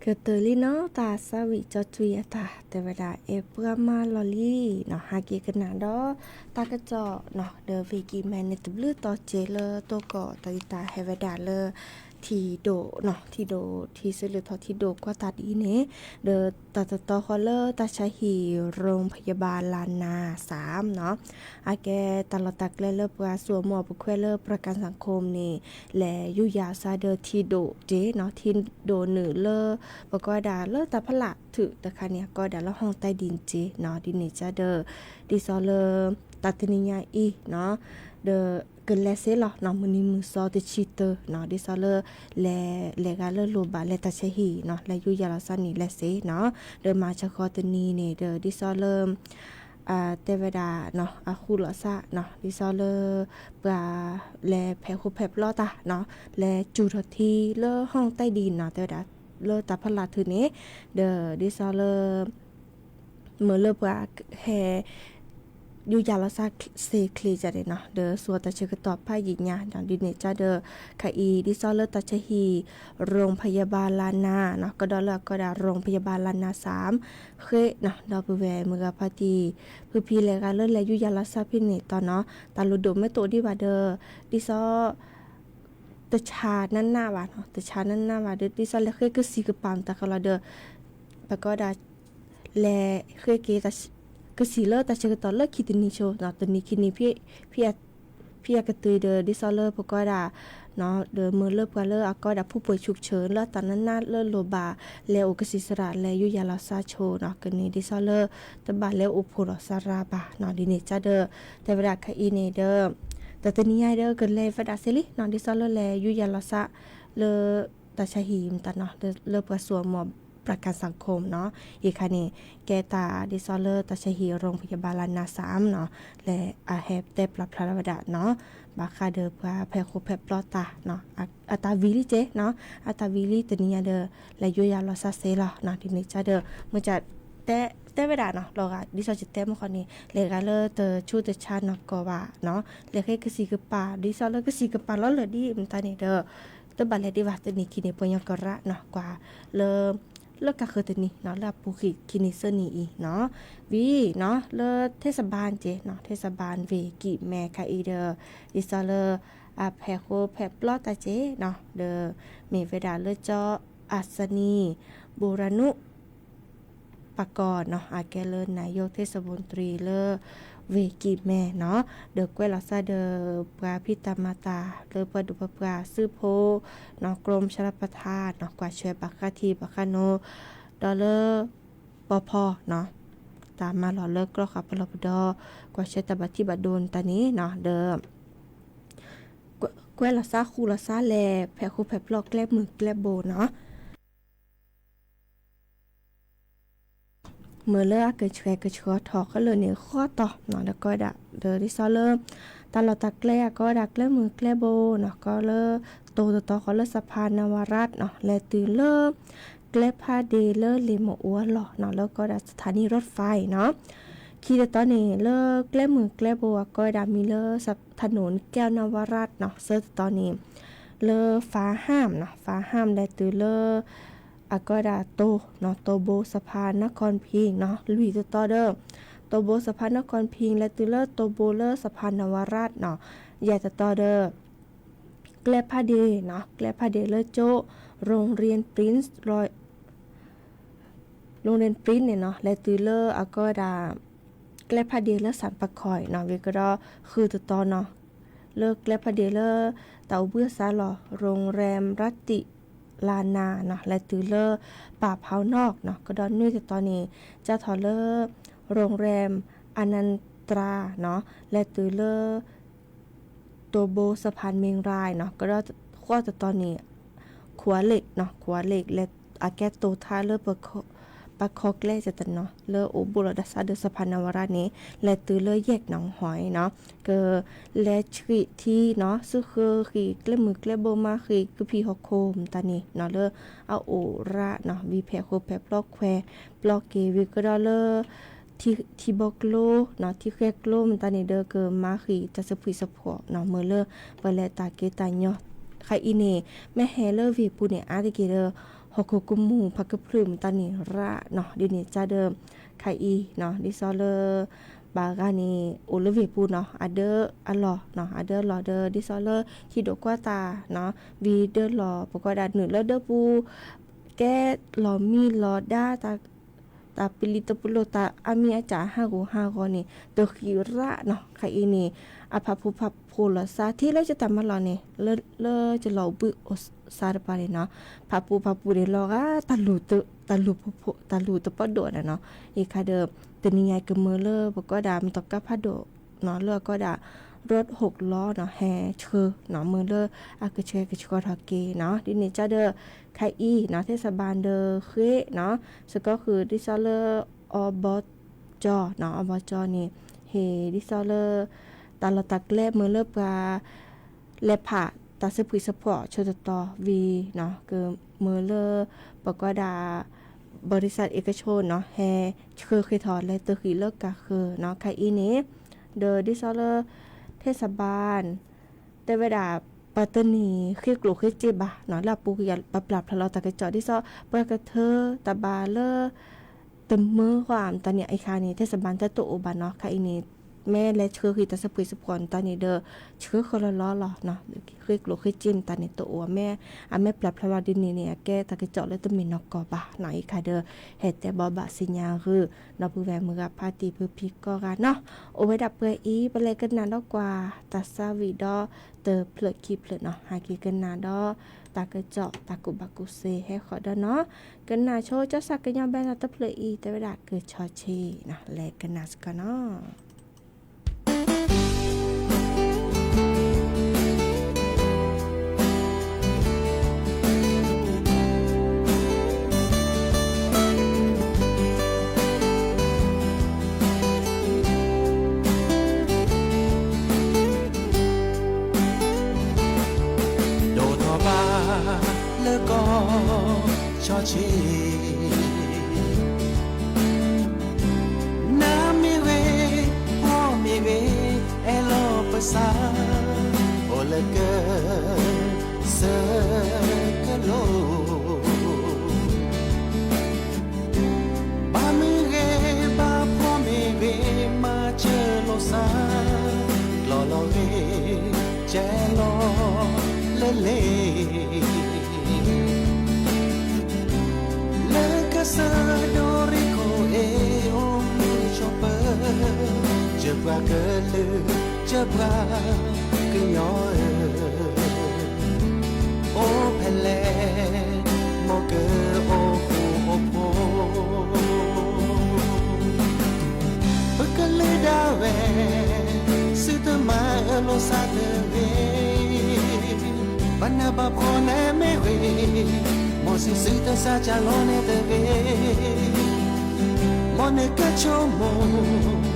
ကတၢၢ်လံနီၤ တၢ်သးဝံၣ်ကၠီကွံာ်အတၢ် တဲဝဲဒၣ် အဲၣ်ပှၤမၤလီၤလံနီၤ ဟးက့ၤကနၣ်ဒီး တၢ်ကစီၣ်နီၤ ဒီး ဝ့ၢ်ကံၢ်မဲ န့ၣ်တဘျုးတီၤစဲးလၢတိၢ်ကီၢ် တၢ်ဂ့ၢ်တၢ်ဟဲဝဲဒၣ်လၢ ထံဒိၣ်နီၤ ထံဒိၣ် ထံဆၢလၢထီၣ်ထံဒိၣ်ကွၢ်တၢ်ဒ်အံၤန့ၣ် ဒီးတၢ်တတီဃီလၢတၢ်ဆါဟံၣ် ရိၣ်ဖယၢဘၣ်လါနါစၢ်နီၤ အကဲတၢ်လီၢ်တၢ်ကျဲလၢပှၤစူၢ်အမုၢ်အပူၤခွဲးလၢ ပြၤကၣ်စၣ်ခိၣ်န့ၣ် လဲၤယူးယၤစၢ်ဒီးထံဒိၣ်တ့ၢ်နီၤ ထံဒိၣ်နုာ်လၢ ပကိးဝဲဒၣ်လၢတၢ်ဖီလာ်ထုးတခါန့ၣ် အကိးဝဲဒၣ်လၢ ဟီၣ်တဲဒံၣ်တ့ၢ်နီၤ ဒ်န့ၣ်ကဒီး ဒ်သိးလၢ တၢ်တနံၤညါအံၤနီၤ ဒီးကလဲၤစ့လီၤနီၤ မုၢ်နံၤမုၢ်သီတဆံတၢနီၤ ဒ်သိးလၢ လဲၤ လဲၤဂၤလၢလိၣ်ဘၣ်လဲၤတၢ်ဆါဟံၣ်နီၤ လဲၤယူးယၤလီၤစၢ်န့ၣ်လဲၤစ့နီၤ ဒီးမၤစၢၤဃီတနံၤန့ၣ်ဒီး ဒ်သိးလၢ တဲဝဲဒၣ်နီၤ အဃုလီၤစၢ်နီၤ ဒ်သိးလၢ ပှၤ လဲၤဖဲးဃိဖဲးဖျီတၢ်နီၤ လဲၤစူၢ်ထီၣ်ထံလၢ ဟီၣ်တဲဒံၣ်နီၤ တဲဝဲဒၣ် လၢတၢ်ဖီလာ်ထုးန့ၣ် ဒီးဒ်သိးလၢ မ့ၢ်လၢပှၤဟဲ ယူးယၤလီၤစၢ်စ့ချ့န့ၣ်နီၤ ဒီးစူးတၢ်ဆၢကတီၢ်ဖးယံာ်ညါနီၤ ဒ်န့ၣ်ကဒီး ခဲအံၤ ဒ်သိးလၢတၢ်ဆါဟံၣ် ရိၣ်ဖယၢဘၣ်လါနါနီၤ ကဒီးလၢအကိးဒၣ် ရိၣ်ဖယၢဘၣ်လါနါစၢ် ဃ့နီၤ ဒီပုၢ်ဝဲၢ်မုၢ်ဂၤဖါတံၢ် ဖုဖံလဲၤဂၤလၢလဲၤယူးယၤလီၤစၢ်ဖဲန့ၣ်တီနီၤ တၢ်လိၣ်ဒိၣ်မ့ၢ်တအိၣ်ဒံးဘၣ်ဒီး ဒ်သိး တဆါနးနးဘၣ်နီၤ တဆါနးနးဘၣ်ဒီး ဒ်သိးလဲၤဃ့ကစံၣ်ကပၤတၢ်ဃီလီၤဒီး ပကိးဒၣ် လဲၤဃ့က့ၤ ကစံၣ်လၢတၢ်ဆၢကတီၢ်လၢခံတနံၤဆိနီၤ တနံၤခံနံၤဖဲ ဖဲ ဖံအကတုၤဒီး ဒ်သိးလၢပကွၢ်ဒၣ် ဒီးမ့ၢ်လၢပှၤလၢအကီဒၣ် ผู้ป่วยฉุกเฉิน လၢအတၢ်နးနးလၢလိၣ်ဘၣ် လဲၤအိၣ်ကစံးစရၣ် လဲၤယူးယၤလီၤစၢ်ဆိနီၤ ကန့ၢ်ဒ်သိးလၢ တဘၣ်လဲၤအိၣ်ဖှိၣ်လီၤစၢ်ရၤဘၣ်နီၤ ဒ်န့ၣ်ကဒီး တဲဝဲဒၣ်ခဲအံၤန့ၣ်ဒီး တၢ်တနံၤညါဒီးကလဲၤဝဲဒၣ်စ့လံနီၤ ဒ်သိးလၢလဲၤယူးယၤလီၤစၢ် လၢ တၢ်ဆါဟံၣ်မတၤနီၤ လၢပှၤစိာ်အမီၢ် ประกันสังคมနီၤ အံၤခါန့ၣ် ကဲတၢ်ဒ်သိးလၢတၢ်ဆါဟံၣ် โรงพยาบาล ลานาสามနီၤ လဲၤအဟဲတဲပျီဖျါထီၣ်ဝဲဒၣ်နီၤ ဘၣ်ဃးဒီးပှၤဖဲးဃိဖဲးပျီတၢ်နီၤ အတၢ်ဝံၤလံက့နီၤ အတၢ်ဝံၤလံတနံၤညါဒီး လဲၤယူးယၤလီၤစၢ်စ့လီၤနီၤ ဒ်န့ၣ်ကဒီး မ့ၢ်က တဲ တဲဝဲဒၣ်နီၤ လီၤဂာ် ဒ်သိးယတဲမ့ၢ်ဃီန့ၣ် လဲၤဂၤလၢတဆူတဆါနီၢ်ကီၢ်ဘၣ်နီၤ လဲၤဃ့ကစံးကပၤ ဒ်သိးလၢကစံးကပၤလီၤလၢာ်ဒ်မတၤန့ၣ်ဒီး တဘၣ်လဲၤဒံးဘၣ် တနံၤခံန့ၣ် ပှၤကညီကရၢနီၤ ကွၢ်လၢ လၢကါဃၢၤတနံၤနီၤ လၢအပူၤကွံာ်ခံနံၤသၢနံၤအံၤနီၤ ဝံၤနီၤ လၢ เทศบาล က့နီၤ เทศบาล ဝ့ၢ်ကံးမဲခါအံၤဒီး ဒ်သိးလၢ အဖဲးဃိဖဲးပျီတၢ်က့နီၤ ဒီး မ့ၢ်ဝဲဒၣ်လၢကၠီ อัศนี บูรานุปกรณ์နီၤ အကဲလၢ นายกเทศมนตรี လၢ ဝ့ၢ်ကံးမဲနီၤ ဒီးကွဲးလီၤစၢ်ဒီး ပှၤဖံးတၢ်မၤတၢ်လၢပှၤဒိၣ်ပှၤပှၢ်စုဖိနီၤ กรมชลประทานနီၤ ကွၢ်ဆၢဘၣ်ဃးထံဘၣ်ဃးနိ ဒီးလၢ ပီဖီနီၤ တၢ်မၤလီၢ်လၢကျီဃာ်ပလီၢ်ပဒီ ကွၢ်ဆၢတၢ်ဘၣ်ထံးဘၣ်ဒိနတၢ်န့ၣ်နီၤ ဒီး ကွဲးလီၤစၢ်ဃူလီၤစၢ်လဲၤ ဖဲးဃိဖဲးပျီကျဲမုၢ်ကျဲဘိနီၤ မ့ၢ်လၢအကဆှဲကဆှီထီၣ်ခဲလၢာ်န့ၣ် ဃီတီၤနီၤ ဒီးကီးဒၣ် ဒီးဒ်သိးလၢ တၢ်လီၢ်တၢ်ကျဲအကီးဒၣ်ကျဲမုၢ်ကျဲဘိနီၤ ကီးလၢ တိၤတတီၤဃီလၢ สะพานนวรัตน์နီၤ လဲၤတုၤလၢ ကျဲဖးဒ့လၢလ့ၣ်မအိၣ်အလီၢ်နီၤ လၢကီးဒၣ် สถานีรถไฟနီၤ ခံတတီၤန့ၣ် လၢကျဲမုၢ်ကျဲဘိအကီးဒၣ်မံၤလၢ ถนนแก้วนวรัตน์နီၤ သၢတတီၤန့ၣ် လၢ ฟ้าห้ามနီၤ ฟ้าห้าม လဲၤတုၤလၢ အကီးဒၣ်တိၤနီၤ တိၤဘိ สะพานนครพิงค์နီၤ လွံၢ်တတီၤဒီး တိၤဘိ สะพานนครพิงค์ လဲၤတုၤလၢတိၤဘိလၢ สะพานนวรัตน์နီၤ ယဲၢ်တတီၤဒီး ကျဲဖးဒ့နီၤ ကျဲဖးဒ့လၢကၠိ โรงเรียนปรินซ์ โรงเรียนปรินซ์န့ၣ်နီၤ လဲၤတုၤလၢအကီးဒၣ် ကျဲဖးဒ့လၢ สรรป่าคอยနီၤ ဝံၤကဒီး ဃုတတီၤနီၤ လၢကျဲဖးဒ့လၢ တၢ်အိၣ်ဘှံးအစးလီၤ โรงแรมรัตติลานาနီၤ လဲၤတုၤလၢ ป่าพร้าวนอกနီၤ ကဒီးနွံတတီၤန့ၣ် စးထီၣ်လၢ โรงแรมอนันตราနီၤ လဲၤတုၤလၢ တိၤဘိ สะพานเมงรายနီၤ ကဒီးဃိးတတီၤန့ၣ် ခူဝ်လ့ၣ်နီၤ ခူဝ်လ့ၣ် လၢအကဲတိၤထါလၢ ပခီကျဲတနီၤ လၢအိၣ်ဘူးလီၤဒၣ်စးဒီး สะพานนวรัตน์န့ၣ် လဲၤတုၤလၢ แยกหนองหอยနီၤ ကလဲၤဆှံးထံနီၤ စုဃၢဃံးကျဲမုၢ်ကျဲဘိ မၤဃံးကဖံးဟီၣ်ခိၣ်မတၤန့ၣ်နီၤ လၢအအိၣ်ရၣ်နီၤ ဝံၤဖဲးဃိဖဲးပျီခွဲးပျီက့ၤ ဝံၤကဒီးလၢ ထံဘီကျိနီၤ ထံဃဲကျိမတၤန့ၣ်ဒီး ကမၤဃံးတၢ်ဆံးဖှံဆံးဖှီၣ်နီၤ မ့ၢ်လၢပလဲၤတၢ်က့ၤတၢ်ညီ ခဲအံၤန့ၣ် မ့ၢ်ဟဲလၢဝ့ၢ်ပူၤန့ၣ် အါတက့ၢ်ဒီး ဟီၣ်ခိၣ်ကမူၣ်ဖးကဖျၢၣ်မတၤန့ၣ်ရၣ်နီၤ ဒ်န့ၣ်ကဒီး ခဲအံၤနီၤ ဒ်သိးလၢ ဘၣ်ဂၤန့ၣ် အိၣ်လၢဝ့ၢ်ပူၤနီၤ အဒၢအလီၢ်နီၤ အဒၢအလီၢ်ဒီး ဒ်သိးလၢဟံၣ်ဒိၣ်ကွၢ်တၢ်နီၤ ဝံၤဒၢလီၢ် ပကွၢ်ဒၣ်နုာ်လၢဒၢပူၤ ကဲလီၤမံလီၤဒါ တၢ်ပလံၤတပလိၣ် တၢ်အါမံၤအါကၠၢ်ဟးဂူာ်ဟးဂီၤန့ၣ် တဃံးရၣ်နီၤ ခဲအံၤန့ၣ် အဖးဖူဖးဖှိၣ်လီၤစၢ် ထံၣ်လၢယတၢ်မၤလီၢ်န့ၣ် လၢယလီၤအိၣ်ဘှံးအိၣ်စါတပၤန့ၣ်နီၤ ဖးဖူဖးဖှိၣ်န့ၣ်လီၤဂာ် တၢ်လူၢ်တပီၢ်ဒိၣ်န့ၣ်နီၤ အံၤခါဒီး တနံၤညါကမၢလၢပကွၢ်ဒၣ်မတီၢ်ကါဖးဒိၣ်နီၤ လၢအကီးဒၣ် รถหกล้อနီၤ ဟဲဆှၢနီၤ မ့ၢ်လၢအကဆှဲကဆှီထီၣ်က့ၤနီၤ ဒ်န့ၣ်ကဒီး ခဲအံၤနီၤ เทศบาลဒီးဃ့နီၤ စကီဃုာ်ဒ်သိးလၢ อบจနီၤ อบจန့ၣ် ဟ့ၣ်ဒ်သိးလၢ တၢ်လီၢ်တၢ်ကျဲမ့ၢ်လၢပှၤ လဲၤဖးတၢ်ဆံးဖှံဆံးဖှီၣ်ဆိတတီၤဝံၤနီၤ ကမၢလၢ ပကွၢ်ဒၣ် บริษัทเอกชนနီၤ ဟဲဆှၢဃ့ထီၣ်လဲၤတဃံးလၢကါဃၢၤနီၤ ခဲအံၤန့ၣ် ဒီးဒ်သိးလၢ เทศบาล တဲဝဲဒၣ် ပတန့ၢ်ဃ့ကျိၣ်ဃ့စ့ဘၣ်နီၤ လၢအပူၤကွံာ်ပပျၢ်ဖျါလီၤတၢ်ကစီၣ်ဒ်သိး ပှၤကထၢတၢ်ဘၣ်လၢ တမၢဃီမတၤန့ၣ် အံၤခါန့ၣ် เทศบาลတၢ်တအိၣ်ဘၣ်နီၤ ခဲအံၤန့ၣ် မ့ၢ်လဲၤဆှၢဃံၤတၢ်ဆၢပှ့ၤစပှီၤန့ၣ်တၢ်န့ၣ်ဒီး ဆှၢဃီလီၤလီၤလီၤနီၤ, ဃ့ကျိၣ်ဃ့စ့မတၤန့ၣ်တအိၣ်, မ့ၢ်အမ့ၢ်ပျၢ်ဖျါလီၤဒ်န့ၣ်န့ၣ် အကဲတၢ်ကစီၣ်လၢတမ့ၢ်နီၢ်ကီၢ်ဘၣ်နီၤ, အံၤခါဒီး ဟဲတဲဘၣ်ဘၣ်စံညါဂုာ် ဒီပုၢ်ဝဲၢ်မုၢ်ဂၤဖါတံၢ်ဖုဖံကိးဂၤနီၤ, အိၣ်ဝဲဒၣ်ပှဲၤအံၤ ပလဲၤကနၣ်ဒီးကွၢ် တၢ်သးဝံၣ်ဒီး တဖျၢၣ်ခံဖျၢၣ်နီၤ, ဟဲက့ၤကနၣ်ဒီး တၢ်ကစီၣ်တၢ်ကူၣ်ဘၣ်ကူၣ်သ့ဟဲဃီၤဒီးနီၤ, ကနၣ်ဆိကၠီစၢ်ကညီဘဲလီၤတဖျၢၣ်အံၤ တဲဝဲဒၣ်ကဆီၣ်ဆံနီၤ, လဲၤကနၣ်စ့ၢ်ကီးနီၤ. ဒိၣ်ထီၣ်ဘၣ်လၢကီၢ်ဆီဆ့, နမ့ၢ်ဂ့ၤ, ဖှီၣ်မ့ၢ်ဂ့ၤ, အဲၣ်လီၤပသး, အိၣ်လၢကစၢၢ်ကလိၤ ဘၣ်မ့ၢ်ဂ့ၤဘၣ်ဖှီၣ်မ့ၢ်ဂ့ၤ မၤစၢၤလိာ်သး, လီၤလီၤဂ့ၤ ကဲလီၤလၢလ့ၤ, လၢကစၢၢ်ဒိၣ်ရ့ၣ်ခိၣ်အ့ၣ် အိၣ်မုာ်ဆိးပၢၤ, စၢၤပှၤကလုာ် စၢၤပှၤကညီဧၢ, အိၣ်ဖဲလဲၣ် မ်ကအိၣ်ဃူအိၣ်ဖိး, ပကလုာ်ဒၣ်ဝဲ သုတမၤအၢလိာ်သးတဂ့ၤ, ဘၣ်နးဘၣ်ဖှီၣ်န့ၣ်မ့ၢ်ဂ့ၤ, မ်စံးသုတသးစၢ်လီၤန့ၣ်တဂ့ၤ, မ်နကဆိကမိၣ်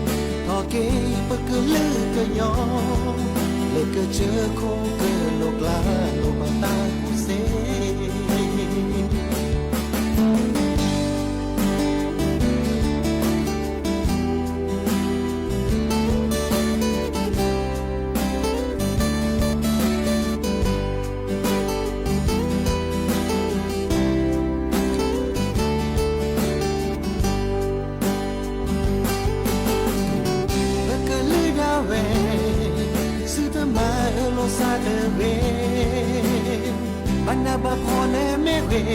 ထီၣ်က့ၤပကလုာ်ကညီ, လၢကစၢၢ်ခိၣ်ကလိၤကျါ လိၣ်ဘၣ်တၢ်ကူၣ်သ့ ပကလုာ်ဒၣ်ဝဲ သုတမၤအၢလိာ်သးတဂ့ၤ, ဘၣ်နးဘၣ်ဖှီၣ်န့ၣ်မ့ၢ်ဂ့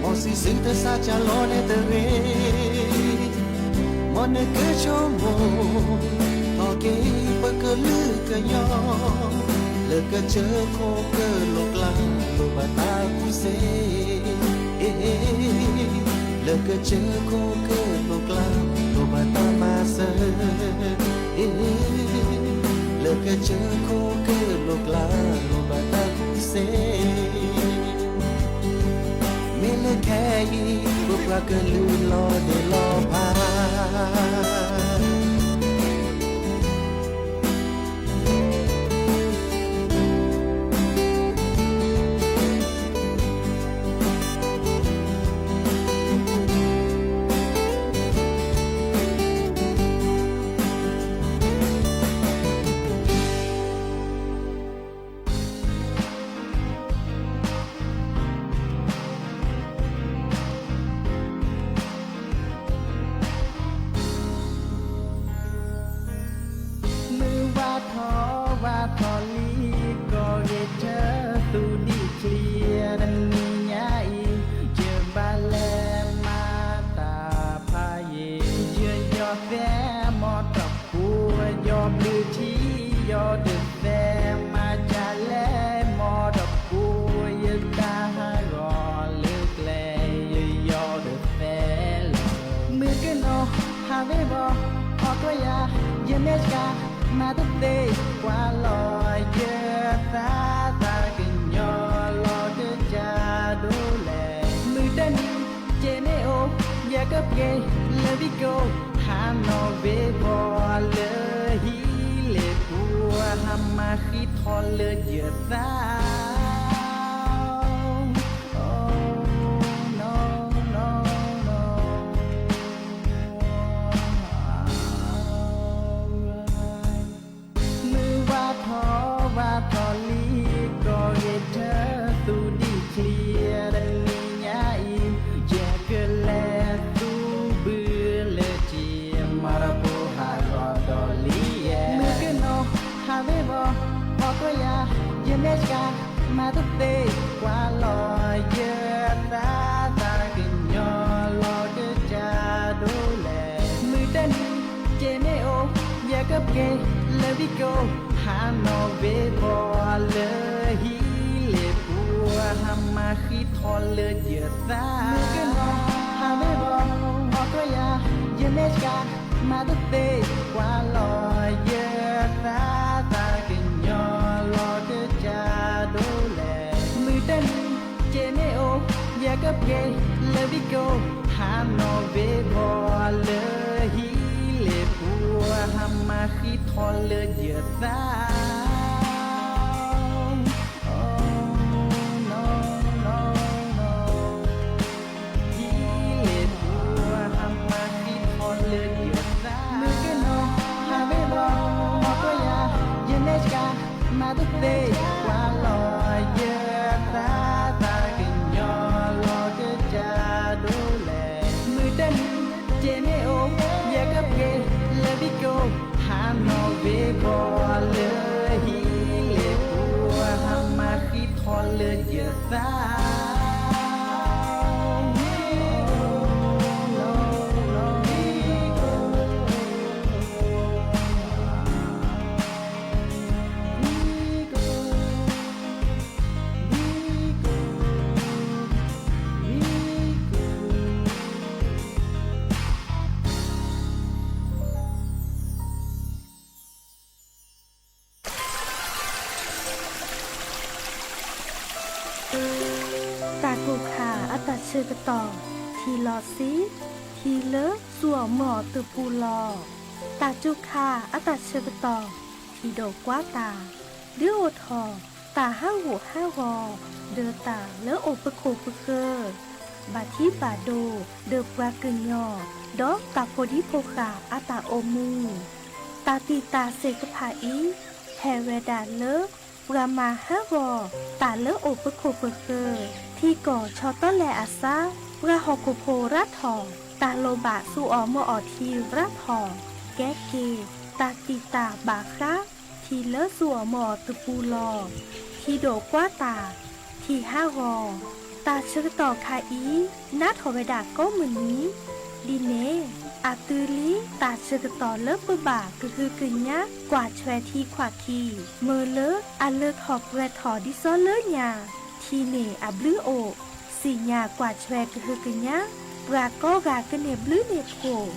ၤ, မ်စံးသုတသးစၢ်လီၤန့ၣ်တဂ့ၤ, မ်နကဆိကမိၣ်ထီၣ်က့ၤပကလုာ်ကညီ, လၢကစၢၢ်ခိၣ်ကလိၤကျါ လိၣ်ဘၣ်တၢ်ကူၣ်သ့ လၢကစၢၢ်ခိၣ်ကလိၤကျါ လိၣ်ဘၣ်တၢ်မၤစၢၤ, လၢကစၢၢ်ခိၣ်ကလိၤကျါ လိၣ်ဘၣ်တၢ်ကူၣ်သ့, မ့ၢ်လၢခဲအံၤ ပပှၤကလုာ်လီၤဒဲးလီၤဖး မုၢ်ဝါထီၣ်ဝါထီၣ်လံ ကီၢ်ဂဲၤထၢၣ်သူၣ်ဒံၣ်ချံ တနံၤညါအံၤ ယဘၣ်လဲၤမၤတၢ်ဖးယံာ် ယယီၤသဲမီတပူၤ ယီၤဘျုးထံ ယီၤတသဲ မၤကလဲၤမီတပူၤ ယတၢ်ဟးဂီၤလၢကျဲ ယယီၤတသဲလီၤ မုၢ်ကနီၤ ဟးဝ့ၤဝီၤ ဟီၣ်ကယၤ ယမဲာ်ဆှး မၤတသ့ ကွၢ်လီၤယသး သးကညီၤလီၤတကးဒိၣ်လဲၣ် မုၢ်တနံၤ ကဲမ့ၢ်အိၣ် ယကပှ့ၤလၢဘံကိ ဟးနီၣ်ဝ့ၤဝီၤလၢဟံၣ်လ့ၣ်ပူၤ ဟးမၤဃံထီၣ်လၢယသး မုၢ်ဝါထီၣ်ဝါထီၣ်လံ ကီၢ်ဂဲၤထၢၣ်သူၣ်ဒံၣ်ချံ တနံၤညါအံၤ ယကလဲၤသူဘုလၢထံ မီတပူၤဟးဂီၤဒီးလံ သ့ၣ်ကွၢ်လီၤယသး သးကညီၤလီၤကစၢ်ဒိၣ်လဲၣ်. မုၢ်တနံၤက့ၤမ့ၢ်အိၣ် ယကပှ့ၤလၢဘံကိၣ် ဟးနီၣ်ဝ့ၤဘီၣ်လၢဟံၣ်လ့ၣ်ပူၤ ဟးမၤဃံထီၣ်လၢယသး မုၢ်ကနီၤဟးဝ့ၤဘီၣ် ဟီၣ်ကယၤ ယမဲာ်ဆှး မၤတသ့ၣ်ကွၢ်လီၤယသး သးကညီၤလီၤကစၢ်ဒိၣ်လဲၣ်. မုၢ်တနံၤက့ၤမ့ၢ်အိၣ် ယကပှ့ၤလၢဘံကိၣ် ဟးနီၣ်ဝ့ၤဘီၣ်လၢဟံၣ်လ့ၣ်ပူၤ ဟးမၤဃံထီၣ်လၢယသး ဟံၣ်လ့ၣ်ပူၤ ဟးမၤဃံထီၣ်လၢယသး မုၢ်ကနီၤဟးဝ့ၤဘီၣ် ဟီၣ်ကယၤ ယမဲာ်ဆှး မၤတသ့ၣ်ကွၢ်လီၤယသး သးကညီၤလီၤကစၢ်ဒိၣ်လဲၣ်. မုၢ်တနံၤက့ၤမ့ၢ်အိၣ် ယကပှ့ၤလၢဘံကိၣ် ဟးနီၣ်ဝ့ၤဘီၣ်လၢဟံၣ်လ့ၣ်ပူၤ ဟးမၤဃံထီၣ်လၢယသး တၢ်ကူၣ်ခါအတၢ်ဆၢကတီၢ် ထံၣ်လီၤဆှံ, ထံၣ်လၢစူၢ်အီၣ်မၢအီၣ်တပူၤလီၤ. တၢ်ကူၣ်ခါအတၢ်ဆၢကတီၢ် ထံၣ်ဒိးကွၢ်တၢ်, ဒုးအိၣ်ထီၣ် တၢ်ဟးဂူာ်ဟးဂီၤ ဒီးတၢ်လၢအိၣ်ပခိၣ်ပဃၢၤ, ဘၣ်ထံဘၣ်ဒိ ဒီးပှၤကညီ, ဒီးတၢ်ဖိဒံဖိဃာ်အတၢ်အိၣ်မူ, တၢ်တံာ်တာ်သ့ၣ်တဖၣ်အံၤ ဟဲဝဲဒၣ်လၢ ပှၤမၤဟးဂီၤ တၢ်လၢအိၣ်ပခိၣ်ပဃၢၤ, ထံကီၢ်ဆီတလဲအစါ, ပှၤဟီၣ်ခိၣ်ဖိရးထီၣ်, တၢ်လိၣ်ဘၣ်စူၢ်အီၣ်မၢအီၣ်ထံရးထီၣ်, ကဲက့ၤ တၢ်တံာ်တာ်ဘၣ်ဃး ထံလၢစူၢ်အီၣ်မၢအီၣ်တပူၤလီၤ. ထံဒိးကွၢ်တၢ်, ထံဟးဂီၤ, တၢ်ဆၢကတီၢ်ခါအံၤ နးထီၣ်ဝဲဒၣ်ကိးမုၢ်နံၤ, ဒ်န့ၣ် အသုလံတၢ်ဆၢကတီၢ်လၢပဘၣ်ကဟုကညး ကွၢ်ဆွဲထံခွးခံ, မၢလၢအလၢထီၣ်ပှဲၤထီၣ်ဒ်သိးလၢညါ, ထံန့ၣ်အဘျုးအိၣ်, စံၣ်ညါကွၢ်ဆွဲကဟုကညး, ပှၤကိးဂၤကန့ၢ်ဘျုးန့ၢ်ဖှိၣ်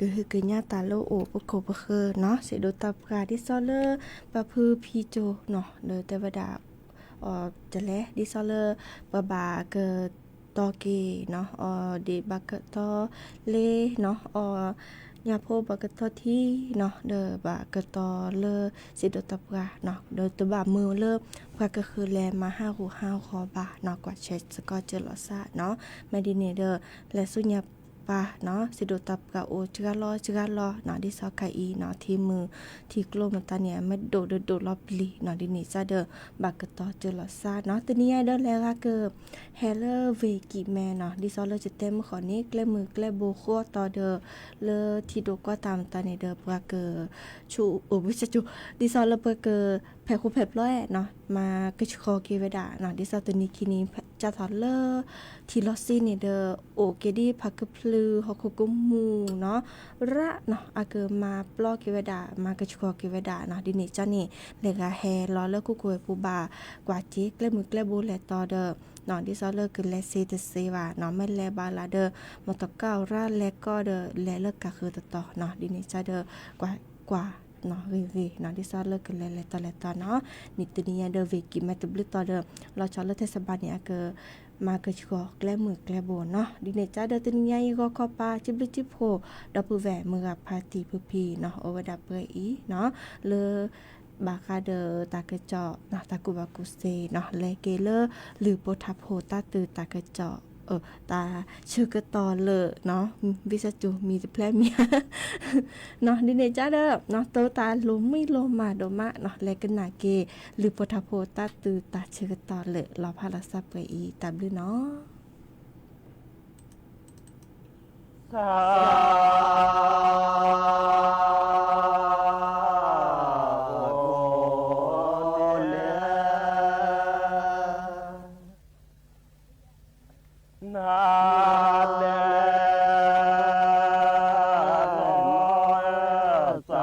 ကဟုကညးတၢ်လၢအိၣ်ပခိၣ်ပဃၢၤနီၤ, စံးဒိးတၢ်ပှၤဒ်သိးလၢ ပၢ်ဖုဖံကၠိနီၤ, ဒီးတဲဝဲဒၣ် အီၤတလဲ ဒ်သိးလၢ ပဘၣ်ကတီၤက့ၤနီၤ, အီၤဒ်ဘၣ်ကတီၤလ့နီၤ, အီၤညၣ်ဖိဘၣ်ကတီၤထံနီၤ, ဒီးဘၣ်ကတီၤလၢ စံးဒိးတၢ်ပှၤနီၤ, ဒီးတဘၣ်မၢလၢ ပှၤကဃၢၤလဲၤမၤဟးဂူာ်ဟးဂီၤဘၣ်နီၤ, ကွၢ်ဆၢစ့ၢ်ကီးစၢၤလီၤစၢ်နီၤ, မ့ၢ်ဒ်န့ၣ်ဒီး လဲၤဆူညါပၢ်နီၤ, စံးဒိးတၢ်ပှၤအိၣ်စှၤလီၤစှၤလီၤနီၤ, ဒ်သိးခါအံၤနီၤ, ထံမုၢ်ထံကျိမတၤန့ၣ် အမ့ၢ်ဒိၣ်ဒီးဒိၣ်လီၤပျံၤနီၤ, ဒ်န့ၣ်စ့ၢ်ဒီး ဘၣ်ကတီၤစၢၤလီၤစၢ်နီၤ, တနံၤညါဒီးလဲၤဂၤက ဟဲလၢဝ့ၢ်ကံၣ်မဲနီၤ, ဒ်သိးလၢယတဲမုၢ်ဃီန့ၣ် ကျဲမုၢ်ကျဲဘိဃီတီၤဒီး လၢထံဒိးကွၢ်တၢ်မတၤန့ၣ်ဒီး ပှၤက ဆူ အိၣ်ဘှံးစၢ်ကၠိ, ဒ်သိးလၢပှၤက ဖဲးဃူဖဲးပျီနီၤ, မၤကဆှီက့ၤဝဲဒၣ်နီၤ, ဒ်သိးတနံၤခံနံၤ ကၢ်ထီၣ်လၢ ထံလီၤဆံန့ၣ်ဒီး အိၣ်က့ၤဒ်ဖးကဖျုးဟီၣ်ခိၣ်ကမူၣ်နီၤ, ရၣ်နီၤ, အကမၤပျီက့ၤဝဲဒၣ် မၤကဆှီက့ၤဝဲဒၣ်နီၤ, ဒ်န့ၣ်ကၢ်န့ၣ် လဲၤဂၤဟဲလီၤလၢခိၣ်ကိၣ်ဝဲၢ်ပူၤဘၣ် ကွၢ်က့ၤကျဲမုၢ်ကျဲဘိလဲၤတီၤဒီး နီၤ, ဒ်သိးလၢကလဲၤစ့တစ့ဘၣ်နီၤ, မ့ၢ်လဲၤဘၣ်လၢဒီး မီၢ်တကၢ်အိၣ်ရၣ်လဲၤကီၢ်ဒီး လဲၤလၢကးဃုာ်တတီၤနီၤ, ဒ်န့ၣ်ကၢ်ဒီး ကွၢ် ကွၢ်နီၤ ဂ့ၤဂ့ၤနီၤ, ဒ်သိးလၢကလဲၤလဲၤတီၤလဲၤတီၤနီၤ, မ့ၢ်တနံၤညါဒီးဝ့ၢ်ကံၣ်မဲတဘျုးတီၤဒီး လီၤဆီလၢထဲစးဘၣ်န့ၣ် အက မၤကဆှီကျဲမုၢ်ကျဲဘိနီၤ, ဒ်န့ၣ်ကၢ်ဒီးတနံၤညါအံၤဂီၤခီပၤ စံးဘျုးစံးဖှိၣ် ဒီပုၢ်ဝဲၢ်မုၢ်ဂၤဖါတံၢ်ဖုဖံနီၤ, အိၣ်ဝဲဒၣ်ပှဲၤအံၤနီၤ, လၢ ဘၣ်ဃးဒီးတၢ်ကစီၣ်နီၤ, တၢ်ကူၣ်ဘၣ်ကူၣ်သ့နီၤ, လဲၤက့ၤလၢ လုၢ်ပိာ်ထးဖိတၢ်တုၤတၢ်ကစီၣ် တၢ်ဆၢကတီၢ်လၢ ဝံသးစူၤမံၤတဖျဲၣ်မံၤ နီၤ, ဒ်န့ၣ်ကၢ်ဒီး တိတၢ်လိၣ်မံလိၣ်မးဒိၣ်မးနီၤ, လဲၤကနၣ်က့ၤ လုၢ်ပိာ်ထးဖိတၢ်တုၤတၢ်ဆၢကတီၢ်လၢ လီၤဖးလီၤစၢ်ပှဲၤအံၤ တၢ်ဘျုးနီၤ. နၤလဲၣ်, နီၢ်သး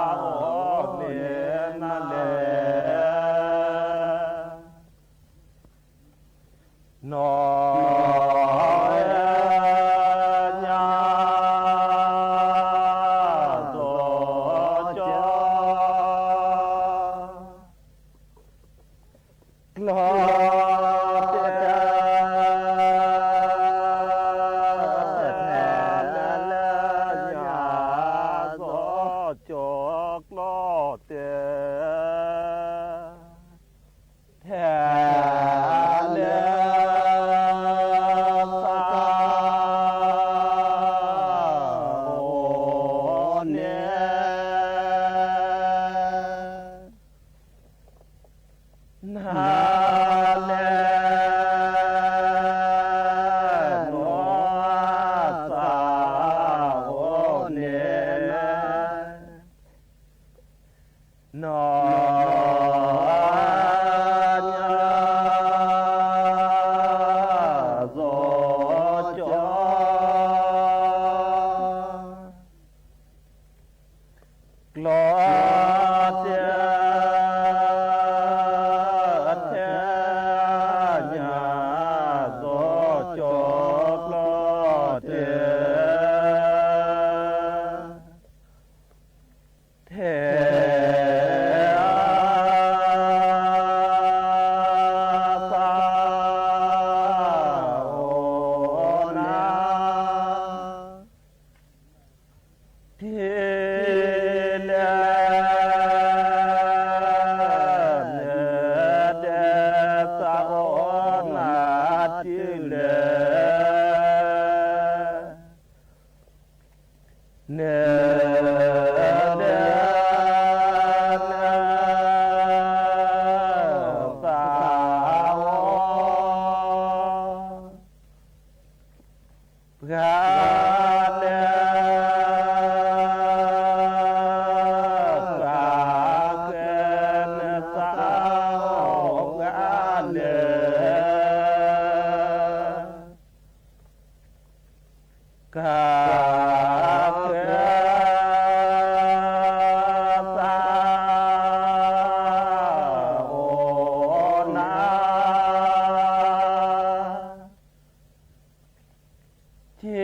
အိၣ်န့ၣ် နၤလဲၣ်, နီၢ် ညါစီၤကၠီ ကျီတဲာ် တဲာ်လၢညါစီၤကၠီ ကျီတဲာ် တဲာ်လၢ သးအိၣ်န့ၣ် နၤလဲၣ်, နီၢ်သးအိၣ်န့ၣ် နီၢ် ညါစီၤကၠီ ကျီတဲာ် တဲာ်ညါစီၤကၠီ ကျီတဲာ် တဲာ် သးအိၣ်နၤ တုၤလဲၣ်, နၤလဲၣ် သးအိၣ်နၤတုၤလဲၣ် နၤလဲၣ် သးအိၣ် ပှၤလဲၣ် ပှၤဃဲ နၤသးအိၣ်ပှၤလဲၣ် ကဃဲ သးအိၣ်နၤ ထံသး အိၣ်နၤ သးအိၣ်နၤ ထံသး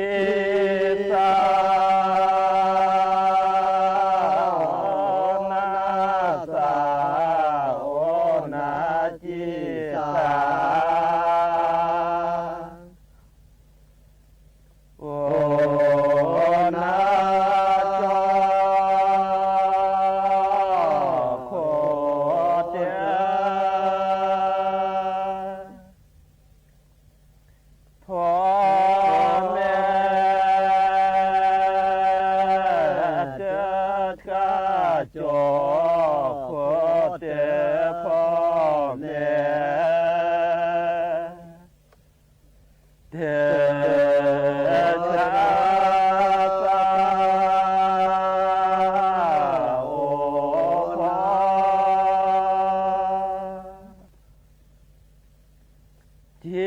အိၣ်နၤ ကၠီခိၣ်တဲာ် ဖီမ့ၢ် တကး ကၠီခိၣ်တဲာ် ဖီမ့ၢ် တကး သးအိၣ်ဖီ ထံသး အိၣ်ဖီ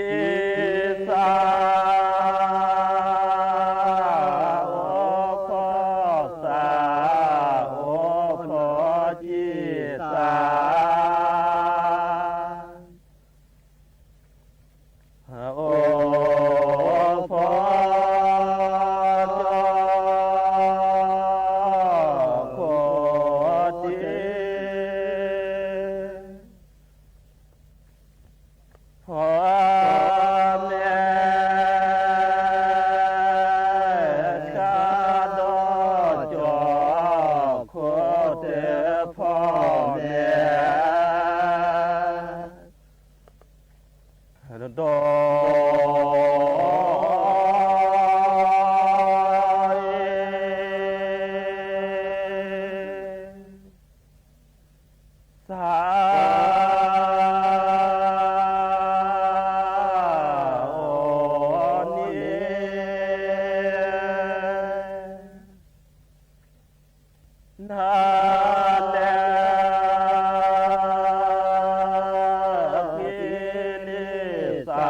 သး အိၣ်ဖီထံသး အိၣ်ဖီ ကၠီခိၣ်တဲာ် ဖီမ့ၢ် ကးဒီးကၠီခိၣ်တဲာ် ဖီမ့ၢ် ဒီး သးအိၣ်န့ၣ် နၤလဲၣ် ဖံလံးသး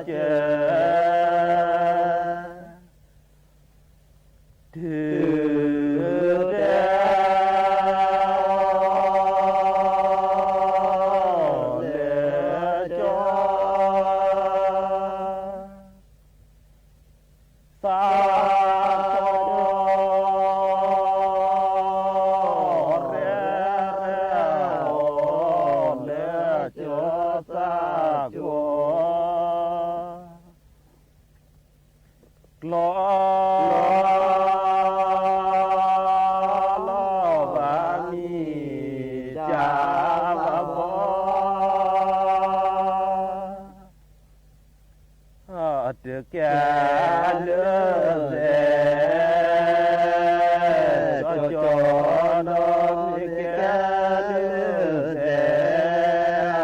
ကဲ တုၤတဲအီၤလၢကၠီ သးကီၢ် ရဲၣ်ရဲၣ်အီၤလၢကၠီသးကီၢ် ကျီလီၤဘၣ်မံၤ ကၢ်ဘၣ်ဘီ တကဲလၢသဲ ကၠီကၠီနီၤ မ့ၢ်ကဲလၢသဲ အ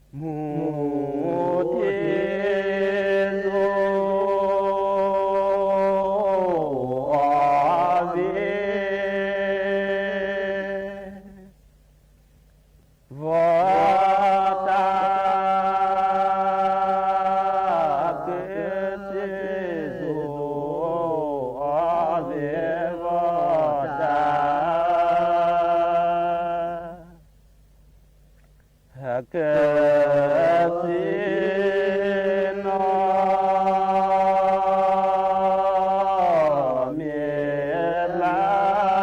မိၢ်ဂီၤ ဂီၤ နီၢ်မ့ၢ်ဘျါ ကွၢ်လၢ မူထ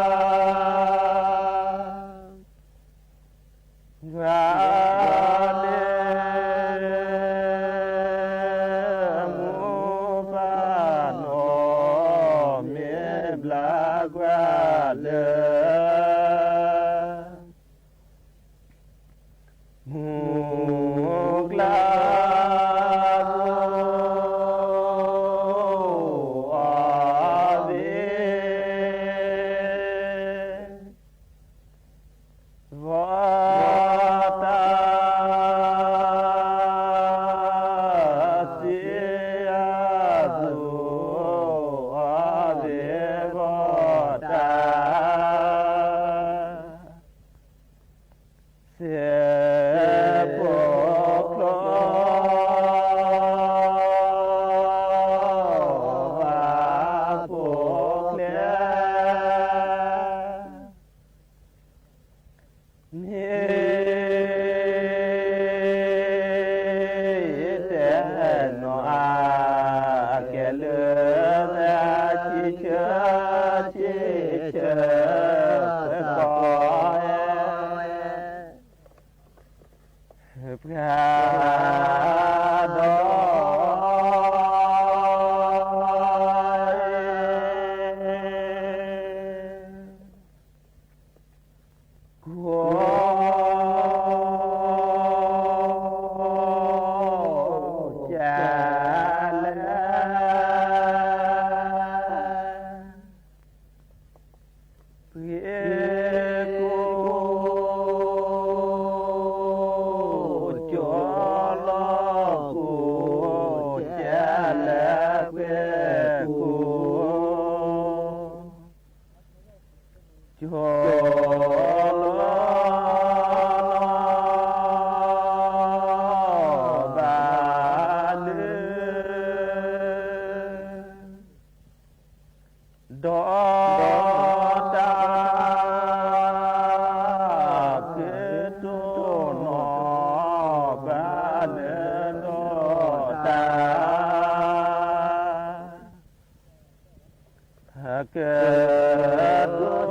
ံနီၢ်မ့ၢ်ဘျါ ကွၢ်လၢ မူထံသိၣ်အီၤသ့ ဘီတၢ် ကစ့သိၣ် အီၤသ့ၣ်ဘီတၢ် ကစ့နီၢ်မ့ၢ်ဘျါ ကွၢ်လၢ မူဘၣ်နီၢ်မ့ၢ်ဘျါ ကွၢ်လၢ မူကျါ အီၤသ့ၣ် ဘီတၢ် စ့အသိၣ် အီၤသ့ၣ်ဘီတၢ် စဲးဖိချီ ဘၣ်ဖိကျဲ မ့ၢ်တဲနီၢ်အကဲလၢ ထံဆၢထံဆၢ သကိး ပှၤ ဒီး ကိၣ်ကလဲ ပှ့ၤကိၣ် ကၠီလီၤကိၣ်ကလဲ ပှ့ၤကိၣ် ကၠီလီၤဘၣ်လၢ ဒီးတၢ် ကတိၢ်နီၣ်ဘၣ်လၢ ဒီးတၢ် ကတိၢ်